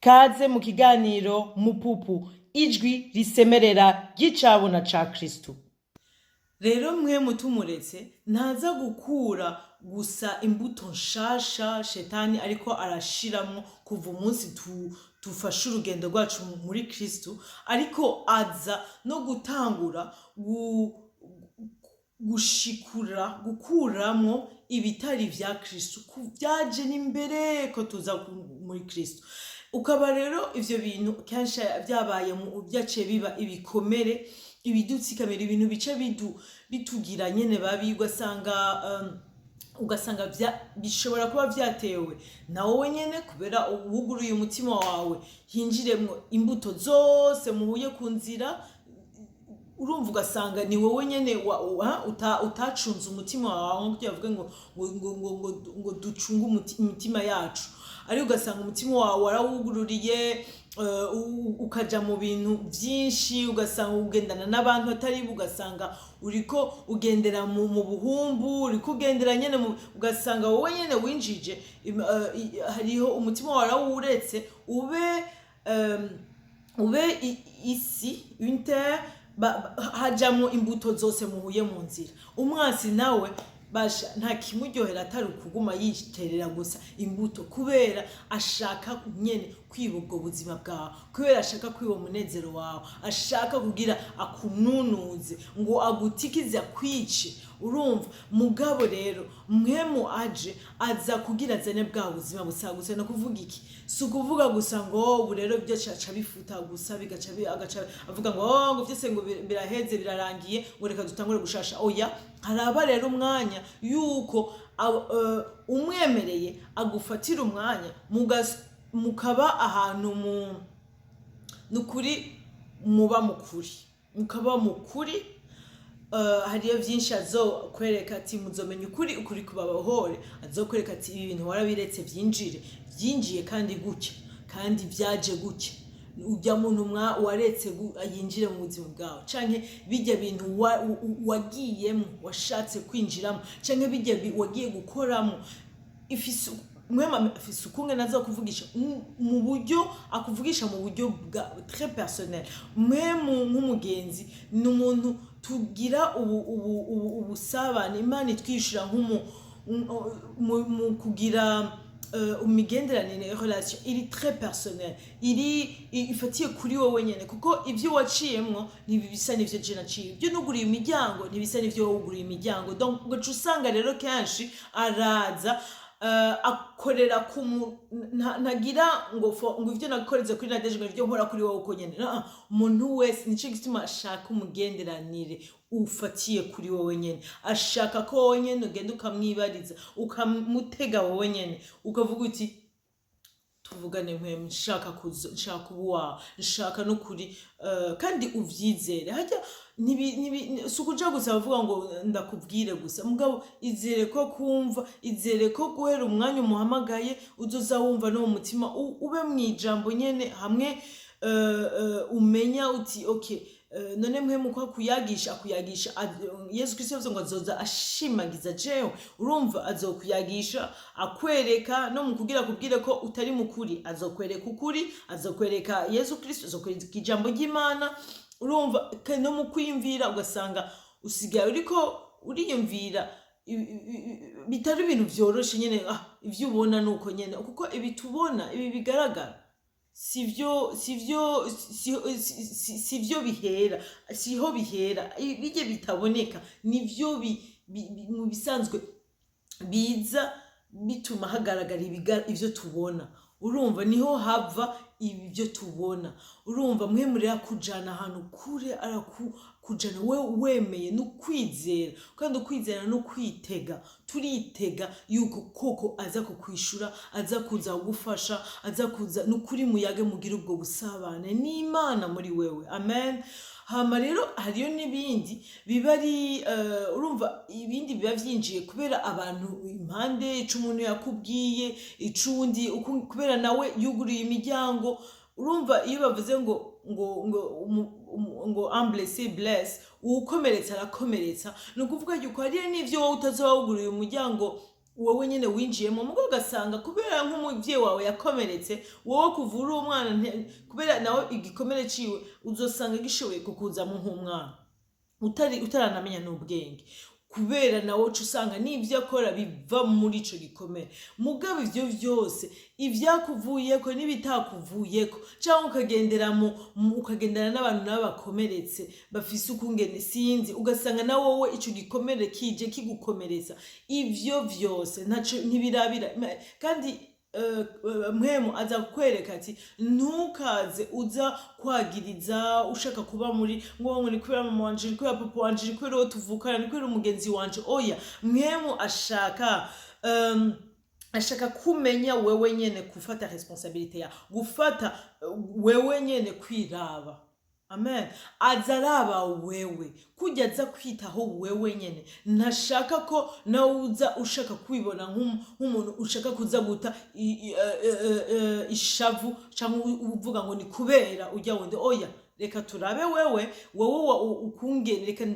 Kaze mu kiganiro Mupupu, ijwi risemerera ry'icabona ca Kristu. Rero mwe mutumuretse, ntaza gukura gusa imbuto nshasha shetani ariko arashiramwo kuva umunsi tufashe urugendo rwacu muri Kristu, ariko aza no gutangura gushikura, gukuramwo ibitari vya Kristu byaje n'imbere ko tuza muri Kristu. Ukaba rero ivyo bintu kenshi vyabaye byaciye biba ibikomere, ibidutsikamira, ibintu bice bitugira nyene babi. Ugasanga bishobora kuba vyatewe na wowe nyene, kubera wuguruye umutima wawe hinjiremwo imbuto zose muhuye ku nzira. Urumva, ugasanga ni wowe nyene utacunze umutima wawe, nkuko bavuga ngo ducunge imitima yacu. Ariko ugasanga umutima wawe warawugururiye, ukaja mu bintu vyinshi, ugasanga ugendana n'abantu atari bo, ugasanga uriko ugendera mu buhumbu, uriko ugendera nyene ugasanga wowe nyene winjije hariho umutima wawe warawuretse ube isi, une terre hajamwo imbuto zose muhuye mu nzira. Umwansi nawe basha nta kimuryohera atari ukuguma yiterera gusa imbuto, kubera ashaka nyene kwiba ubwo buzima bwawe, kubera ashaka kwiba umunezero wawe, ashaka kugira akununuze ngo agutikize, akwice. Urumva, mugabo rero Mpwemu aje, aza kugira azane bwa buzima busagutse. No kuvuga iki? Si ukuvuga gusa ngo ubu rero byo caca bifuta gusa, bigaca agaca avuga ngo "Oh, ngo vyose ngo biraheze, birarangiye, ngo reka dutangure gushasha." Oya, haraba rero umwanya yuko umwemereye agufatira umwanya, mukaba ahantu mu nukuri, muba mukuri, mukaba mukuri. Hariyo byinshi azokwereka ati muzomenya ukuri, ukuri kubabohore. Azokwereka ati ibi bintu warabiretse byinjire, byinjiye kandi gutya, kandi byaje gutya. Ujya muntu mwa waretse yinjire mu buzima bwawe, canke bijya bintu wagiyemo, washatse kwinjiramo, canke bijya wagiye gukoramo, ifise Mpwemu, afise ukungene aza kuvugisha mu buryo akuvugisha, mu buryo bwa très personnel. Mpwemu nk'umugenzi ni umuntu tugira ubusabane. Imana itwishura nk'umu mu kugira imigenderanire, relation iri très personnel, iri ifatiye kuri wowe nyene, kuko ibyo waciyemwo ntibisa n'ivyo je naciye, ibyo nuguriye imiryango ntibisa n'ivyo wowe wuguriye imiryango. Donc ugaca usanga rero kenshi araza akorera ku ntagira ngo ngo ivyo nakoreze kuri Nadege ngo ivyo nkora kuri wowe uko nyene. Ah, umuntu wese, nico gituma ashaka umugenderanire ufatiye kuri wowe nyene. Ashaka ko wowe nyene ugenda ukamwibariza, ukamutega wowe nyene, ukavuga uti tuvugane Mpwemu, nshaka kuza, nshaka kuba uwawe, nshaka n'ukuri, kandi uvyizere. Harya si ukuja gusa bavuga ngo ndakubwire gusa, mugabo izere ko kumva, izere ko guhera umwanya umuhamagaye uzoza wumva no mu mutima, ube mw'ijambo nyene hamwe, umenya uti okay, none Mpwemu ko akuyagisha, akuyagisha Yesu Kristo yavuze ngo azoza ashimagiza jewe. Urumva, azokuyagisha, akwereka no mu kugira akubwire ko utari mukuri, azokwereka ukuri, azokwereka Yesu Kristo, azokwereka ijambo ry'Imana. Urumva, no mu kwiyumvira ugasanga usigaye uriko uriyumvira bitari ibintu vyoroshe nyene. Ah, ivyo ubona nuko nyene, kuko ibi tubona, ibi bigaragara, sivyo sivyo bihera, siho bihera. Bijye bitaboneka nivyo mu bisanzwe biza bituma hagaragara ivyo tubona. Urumva, niho hava ibyo tubona. Urumva, Mpwemu rero akujana ahantu kure, arakujana we wemeye no kwizera, kandi ukwizera no kwitega. Turitega yuko koko aza kukwishura, aza kuza kugufasha, aza kuza nukuri. Muyage, mugire ubwo busabane n'Imana muri wewe. Amen. Hama rero hariyo n'ibindi biba ari urumva, ibindi biba vyinjiye kubera abantu impande, ico umuntu yakubwiye, icundi kubera nawe yuguriye imiryango. Urumva, iyo bavuze ngo un blessé blesse, uwukomeretsa arakomeretsa, ni ukuvuga yuko hariyo n'ivyo wowe utazoba wuguriye umuryango. Wowe nyine winjiyemo, mugo ugasanga kubera nk'umubyeyi wawe yakomeretse, wowe kuva uri umwana, kubera nawe igikomere ciwe uzosanga gishoboye kukuzamo nk'umwana utari utaranamenya n'ubwenge, kubera nawe uca usanga n'ibyo akora biva muri ico gikomere. Mugabo ivyo vyose, ivyakuvuyeko n'ibitakuvuyeko, cyangwa ukagendera ukagendana n'abantu nabo bakomeretse, bafise ukungene, sinzi, ugasanga na wowe ico gikomere kije kigukomeretsa, ivyo vyose ntaco ntibirabira. Kandi mpwemu aza kukwereka ati: "Ntukaze uza kwagiriza, ushaka kuba muri ngo ni kubera mama wanje, ni kubera papa wanje, ni kubera uwo tuvukana, ni kubera umugenzi wanje." Oya, mpwemu ashaka kumenya wewe nyene gufata responsabilité ya gufata, wewe nyene kwiraba. Amen. Aza araba wewe kujya, aza kwitaho wewe nyene. Ntashaka ko nawe uza ushaka kwibona nk'umuntu ushaka kuza guta ishavu cyangwa uvuga ngo ni kubera ujya wundi. Oya, reka turabe wewe, wowe ukungene, reka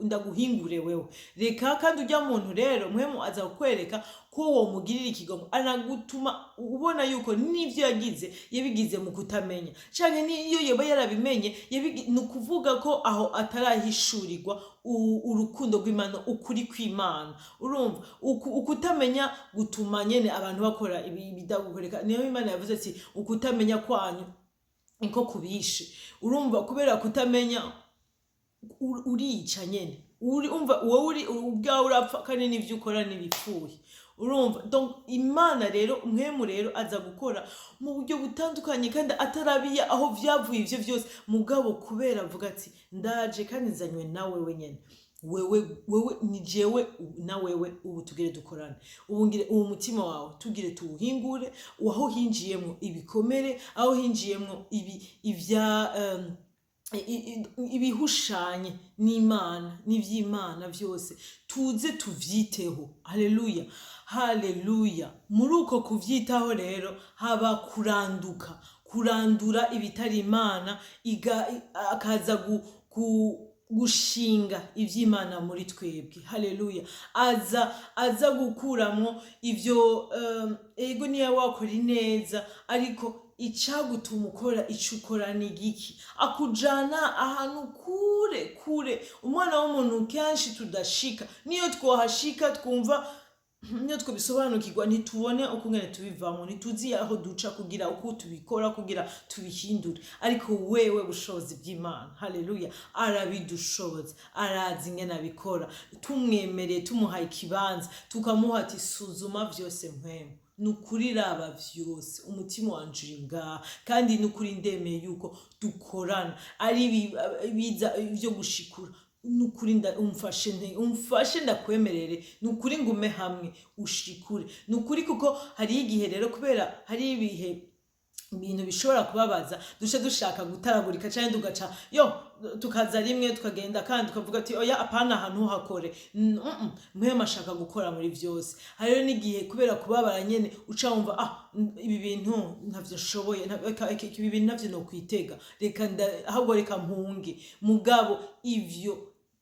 ndaguhingure wewe. Reka kandi ujya muntu rero, mpwemu aza kukwereka ko womugirira ikigongo, anagutuma ubona yuko n'ivyo yagize yabigize mu kutamenya, canke n'iyo yoba yarabimenye, ni ukuvuga ko aho atarahishurirwa urukundo rw'Imana, ukuri kw'Imana. Urumva, ukutamenya gutuma nyene abantu bakora ibidagukoreka. Niyo Imana yavuze ati: "Ukutamenya kwanyu niko kubishe." Urumva, kubera kutamenya urica nyene. Uri umva, wowe uri ubwawe urapfa, kandi n'ivyo ukora n'ibipfuye. Urumva, donc Imana rero, mpwemu rero aza gukora mu buryo butandukanye, kandi atarabiye aho vyavuye ivyo vyose, mugabo kubera avuga ati: "Ndaje kandi nzanywe nawe wenyene, wewe, wewe ni jewe na wewe, ubu tugire dukorane, ubu ngire uwo mutima wawe tugire tuwuhingure, aho hinjiyemwo ibikomere, aho hinjiyemwo ibi ivya ibihushanye n'Imana n'ivy'Imana vyose, tuze tuvyiteho." Haleluya, haleluya. Muri uko kuvyitaho rero haba kuranduka, kurandura ibitari Imana, akaza gushinga ivy'Imana muri twebwe. Haleluya. Aza gukuramwo ivyo, ego, niyo wakora ineza, ariko icagutuma ukora ico ukora ni igiki? Akujana ahantu kure kure umwana w'umuntu kenshi tudashika. Niyo twohashika, twumva niyo twabisobanukirwa, ntitubone ukungene tubivamo, ntituzi aho duca kugira uko tubikora kugira tubihindure. Ariko wewe, bushobozi bw'Imana, haleluya, arabidushoboza, arazi ingene abikora. Tumwemereye, tumuhaye ikibanza, tukamuha ati: "Suzuma vyose mpwemu, ni ukuri raba vyose, umutima wanje uri ngaha, kandi ni ukuri ndemeye yuko dukorana, ari ibiza vyo gushikura, ni ukuri umfashe, umfashe, ndakwemerere, ni ukuri ngume hamwe ushikure." Ni ukuri, kuko hariho igihe rero, kubera hari ibihe ibintu bishobora kubabaza, duce dushaka gutaragurika, cyangwa tugaca yo tukaza rimwe tukagenda, kandi tukavuga ati: "Oya, apana, ahantu hakore." Mpwemu ashaka gukora muri vyose. Hariho n'igihe kubera kubabara nyene uca wumva: "Ah, ibi bintu ntavyo nshoboye, reka ibi bintu ntavyo nokwitega, reka ahubwo reka mpunge." Mugabo ivyo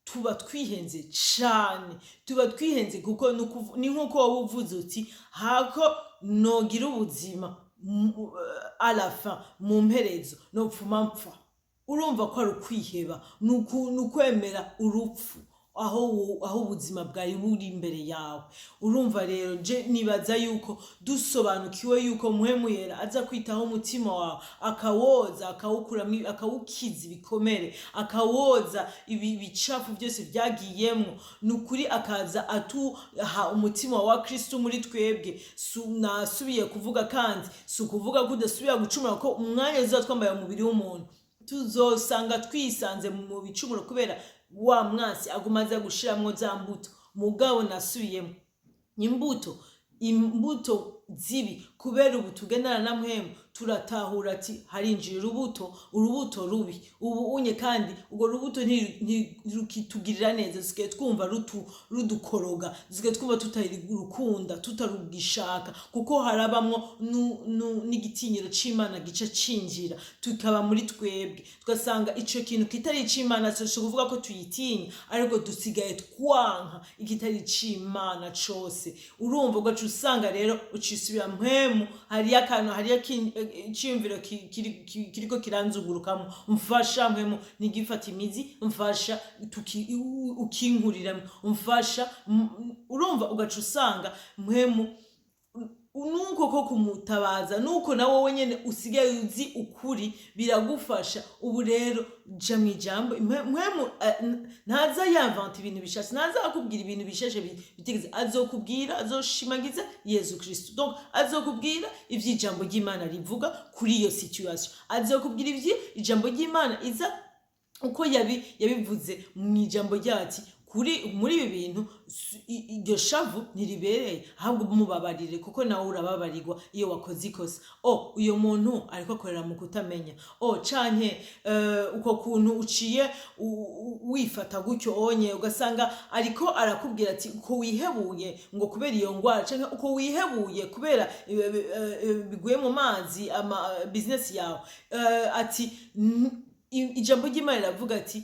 tuba twihenze cane, tuba twihenze, kuko ni nk'uko wowe uvuze uti: "Hako nogira ubuzima, à la fin, mu mperezo nopfuma mpfa." Urumva ko ari ukwiheba, ni ukwemera urupfu aho ubuzima bwari buri imbere yawe. Urumva rero, je nibaza yuko dusobanukiwe yuko Mpwemu Yera aza kwitaho umutima wawe, akawoza, akawukuramwo, akawukiza ibikomere, akawoza ibi bicafu byose byagiyemwo, ni ukuri akaza atuha umutima wa Kristo muri twebwe. Nasubiye kuvuga, kandi si ukuvuga ko udasubira gucumura, ko umwanya tuzoba twambaye umubiri w'umuntu tuzosanga twisanze mu bicumuro, kubera wa mwansi aguma aza gushiramwo za mbuto. Mugabo nasubiyemo, imbuto zibi, kubera ubu tugendana na mpwemu. turatahura ati harinjira urubuto, urubuto rubi ubu unye, kandi urwo rubuto ntirukitugirira neza. Dusigaye twumva rudukoroga, dusigaye twumva tutarukunda, tutarugishaka, kuko harabamwo n'igitinyiro c'Imana gica cinjira, tukaba muri twebwe, tugasanga ico kintu kitari ic'Imana. Si kuvuga ko tuyitinya, ariko dusigaye twanka ikitari ic'Imana cose. Urumva, ugaca usanga rero ucisubira mpwemu. Hariyo akantu, hariyo iciyumviro kiriko kiranzungurukamo. Mfasha mpwemu ntigifate imizi, mfasha ukinkuriramo, mfasha. Urumva, ugaca usanga mpwemu nuko ko kumutabaza, nuko na wowe nyene usigaye uzi ukuri, biragufasha. Ubu rero ja mu ijambo. Mpwemu ntaza yavanta ibintu bishasha, ntaza akubwira ibintu bishasha bitigeze. Azokubwira, azoshimagiza Yezu Kristo. Donc azokubwira ivy'ijambo ry'Imana rivuga kuri iyo situation, azokubwira ivyo ijambo ry'Imana iza uko yabivuze mu ijambo ryati kuri muri ibi bintu. Iryo shavu ntiribereye, ahubwo mubabarire, kuko nawe urababarirwa iyo wakoze ikosa. O uyo muntu ariko akorera mu kutamenya, o canke uko kuntu uciye wifata gutyo onye, ugasanga ariko arakubwira ati uko wihebuye ngo kubera iyo ngwara, canke uko wihebuye kubera biguye mu mazi ama business yawe, ati ijambo ry'Imana riravuga ati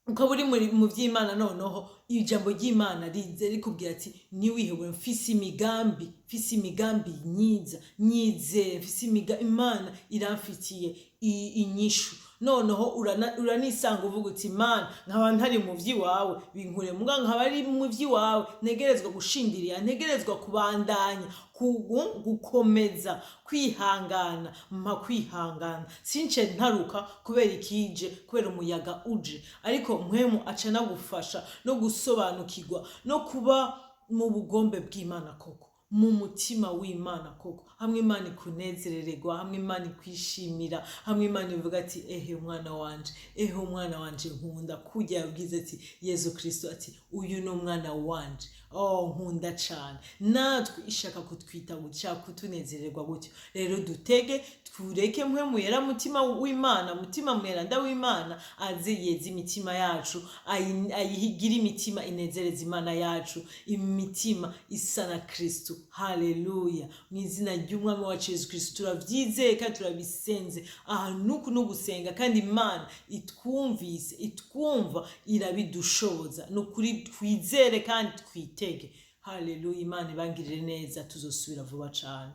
ukaba uri mu vy'Imana. Noneho ijambo ry'Imana rize rikubwira ati ntiwihebure, mfise imigambi, mfise imigambi myiza, nyizere, mfise Imana iramfitiye inyishu. Noneho uranisanga uvuga uti: "Imana, nkaba ntari mu vy'iwawe, binkure muga nkaba ari mu vy'iwawe, ntegerezwa gushindirira, ntegerezwa kubandanya gukomeza kwihangana, mpa kwihangana, since ntaruka kubera ikije, kubera umuyaga uje." Ariko mpwemu aca nagufasha no gusobanukirwa no kuba mu bugombe bw'Imana koko, mu mutima w'Imana koko, hamwe Imana ikunezerererwa, hamwe Imana ikwishimira, hamwe Imana ivuga ati: "Ehe umwana wanje, ehe umwana wanje nkunda." Kujya yabwize ati Yezu Kristo ati: "Uyu ni umwana wanje, oh, nkunda cane." Natwe ishaka kutwita gutya, kutunezererwa gutyo. Rero dutege, tureke mpwemu yera, mutima w'Imana, mutima mweranda w'Imana, aze yeze imitima yacu, ayigire imitima inezereza Imana yacu, imitima isa na Kristo. Haleluya! Mu izina ry'Umwami wacu Yesu Kristo turavyizeye kandi turabisenze. Aha nuku no gusenga, kandi Imana itwumvise, itwumva, irabidushoboza. Ni ukuri, twizere kandi twitege. Haleluya! Imana ibangirire neza, tuzosubira vuba cane.